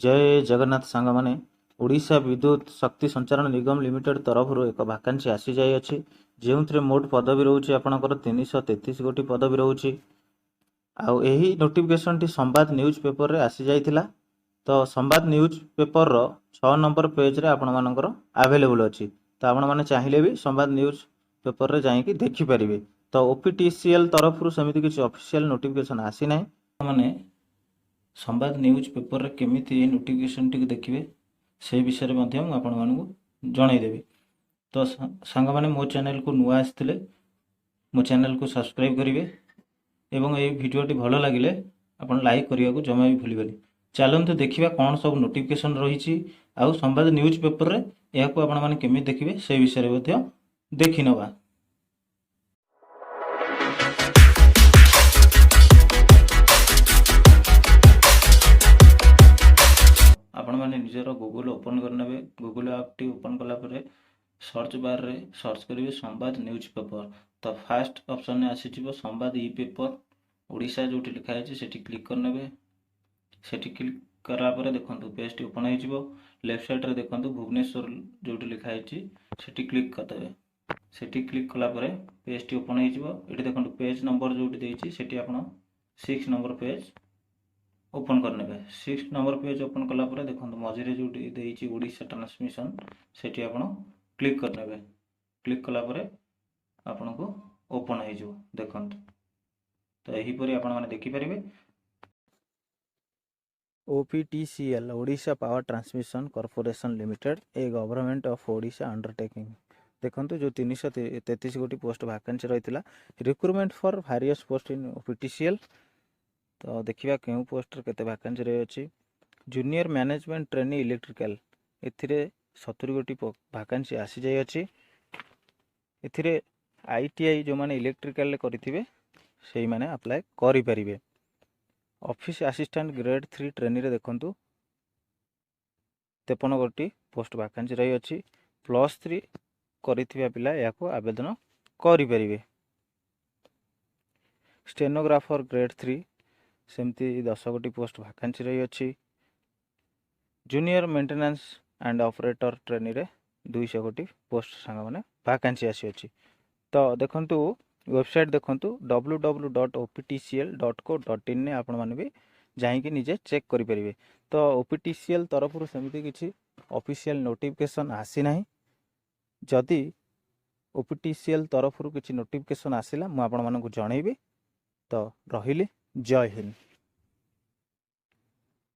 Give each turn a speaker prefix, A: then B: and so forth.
A: ଜୟ ଜଗନ୍ନାଥ ସାଙ୍ଗମାନେ। ଓଡ଼ିଶା ବିଦ୍ୟୁତ ଶକ୍ତି ସଞ୍ଚାରଣ ନିଗମ ଲିମିଟେଡ୍ ତରଫରୁ ଏକ ଭାକାନ୍ସି ଆସିଯାଇଅଛି, ଯେଉଁଥିରେ ମୋଟ ପଦବୀ ରହୁଛି ଆପଣଙ୍କର 333 ଗୋଟି ପଦବୀ ରହୁଛି। ଆଉ ଏହି ନୋଟିଫିକେସନଟି ସମ୍ବାଦ ନ୍ୟୁଜ୍ ପେପରରେ ଆସିଯାଇଥିଲା। ତ ସମ୍ବାଦ ନ୍ୟୁଜ୍ ପେପରର 6 ନମ୍ବର ପେଜ୍ରେ ଆପଣମାନଙ୍କର ଆଭେଲେବୁଲ୍ ଅଛି। ତ ଆପଣମାନେ ଚାହିଁଲେ ବି ସମ୍ବାଦ ନ୍ୟୁଜ୍ ପେପରରେ ଯାଇକି ଦେଖିପାରିବେ। ତ ଓପିଟିସିଏଲ୍ ତରଫରୁ ସେମିତି କିଛି ଅଫିସିଆଲ ନୋଟିଫିକେସନ୍ ଆସିନାହିଁ। ମାନେ ସମ୍ବାଦ ନ୍ୟୁଜ୍ ପେପରରେ କେମିତି ଏହି ନୋଟିଫିକେସନଟିକୁ ଦେଖିବେ, ସେ ବିଷୟରେ ମଧ୍ୟ ମୁଁ ଆପଣମାନଙ୍କୁ ଜଣାଇଦେବି। ତ ସାଙ୍ଗମାନେ, ମୋ ଚ୍ୟାନେଲକୁ ନୂଆ ଆସିଥିଲେ ମୋ ଚ୍ୟାନେଲକୁ ସବସ୍କ୍ରାଇବ୍ କରିବେ ଏବଂ ଏହି ଭିଡ଼ିଓଟି ଭଲ ଲାଗିଲେ ଆପଣ ଲାଇକ୍ କରିବାକୁ ଜମା ବି ଭୁଲିବେନି। ଚାଲନ୍ତୁ ଦେଖିବା କ'ଣ ସବୁ ନୋଟିଫିକେସନ୍ ରହିଛି ଆଉ ସମ୍ବାଦ ନ୍ୟୁଜ୍ ପେପରରେ ଏହାକୁ ଆପଣମାନେ କେମିତି ଦେଖିବେ, ସେ ବିଷୟରେ ମଧ୍ୟ ଦେଖିନେବା। ଆପଣମାନେ ନିଜର ଗୁଗୁଲ ଓପନ୍ କରିନେବେ। ଗୁଗୁଲ ଆପ୍ଟି ଓପନ୍ କଲା ପରେ ସର୍ଚ୍ଚ ବାର୍ରେ ସର୍ଚ୍ଚ କରିବେ ସମ୍ବାଦ ନ୍ୟୁଜ୍ ପେପର। ତ ଫାଷ୍ଟ ଅପସନ୍ରେ ଆସିଯିବ ସମ୍ବାଦ ଇ ପେପର ଓଡ଼ିଶା ଯେଉଁଠି ଲେଖା ହେଇଛି, ସେଠି କ୍ଲିକ୍ କରିନେବେ। ସେଠି କ୍ଲିକ୍ କଲା ପରେ ଦେଖନ୍ତୁ ପେଜ୍ଟି ଓପନ୍ ହେଇଯିବ। ଲେଫ୍ଟ ସାଇଡ଼୍ରେ ଦେଖନ୍ତୁ ଭୁବନେଶ୍ୱର ଯେଉଁଠି ଲେଖା ହେଇଛି, ସେଠି କ୍ଲିକ୍ କରିଦେବେ। ସେଠି କ୍ଲିକ୍ କଲା ପରେ ପେଜ୍ଟି ଓପନ୍ ହେଇଯିବ। ଏଠି ଦେଖନ୍ତୁ ପେଜ୍ ନମ୍ବର ଯେଉଁଠି ଦେଇଛି, ସେଠି ଆପଣ 6 ନମ୍ବର ପେଜ୍ ଓପନ୍ କରିନେବେ। 6 ନମ୍ବର ପେଜ୍ ଓପନ୍ କଲା ପରେ ଦେଖନ୍ତୁ ମଝିରେ ଯେଉଁଠି ଦେଇଛି ଓଡ଼ିଶା ଟ୍ରାନ୍ସମିସନ୍, ସେଠି ଆପଣ କ୍ଲିକ୍ କରିନେବେ। କ୍ଲିକ୍ କଲା ପରେ ଆପଣଙ୍କୁ ଓପନ୍ ହେଇଯିବ ଦେଖନ୍ତୁ। ତ ଏହିପରି ଆପଣମାନେ ଦେଖିପାରିବେ। OPTCL, Odisha Power Transmission Corporation Limited, a Government of Odisha undertaking। ଦେଖନ୍ତୁ ଯେଉଁ 333 ଗୋଟି ପୋଷ୍ଟ ଭାକାନ୍ସି ରହିଥିଲା, recruitment for various post in OPTCL। ତ ଦେଖିବା କେଉଁ ପୋଷ୍ଟରେ କେତେ ଭାକାନ୍ସି ରହିଅଛି। ଜୁନିୟର ମ୍ୟାନେଜମେଣ୍ଟ ଟ୍ରେନି ଇଲେକ୍ଟ୍ରିକାଲ, ଏଥିରେ 70 ଗୋଟି ଭାକାନ୍ସି ଆସିଯାଇଅଛି। ଏଥିରେ ଆଇଟିଆଇ ଯେଉଁମାନେ ଇଲେକ୍ଟ୍ରିକାଲରେ କରିଥିବେ, ସେଇମାନେ ଆପ୍ଲାଏ କରିପାରିବେ। ଅଫିସ୍ ଆସିଷ୍ଟାଣ୍ଟ ଗ୍ରେଡ୍ 3 ଟ୍ରେନିରେ ଦେଖନ୍ତୁ 53 ଗୋଟି ପୋଷ୍ଟ ଭାକାନ୍ସି ରହିଅଛି। +3 କରିଥିବା ପିଲା ଏହାକୁ ଆବେଦନ କରିପାରିବେ। ଷ୍ଟେନୋଗ୍ରାଫର ଗ୍ରେଡ୍ 3, ସେମିତି 10 ଗୋଟି ପୋଷ୍ଟ ଭାକାନ୍ସି ରହିଅଛି। ଜୁନିୟର ମେଣ୍ଟେନାନ୍ସ ଆଣ୍ଡ ଅପରେଟର ଟ୍ରେନିରେ 200 ଗୋଟି ପୋଷ୍ଟ ସାଙ୍ଗମାନେ ଭାକାନ୍ସି ଆସିଅଛି। ତ ଦେଖନ୍ତୁ ୱେବସାଇଟ୍ ଦେଖନ୍ତୁ ww.optcl.co.inରେ ଆପଣମାନେ ବି ଯାଇକି ନିଜେ ଚେକ୍ କରିପାରିବେ। ତ ଓପିଟିସିଏଲ୍ ତରଫରୁ ସେମିତି କିଛି ଅଫିସିଆଲ ନୋଟିଫିକେସନ୍ ଆସିନାହିଁ। ଯଦି ଓପିଟିସିଏଲ୍ ତରଫରୁ କିଛି ନୋଟିଫିକେସନ୍ ଆସିଲା, ମୁଁ ଆପଣମାନଙ୍କୁ ଜଣେଇବି। ତ ରହିଲି, ଜୟ ହିନ୍ଦ।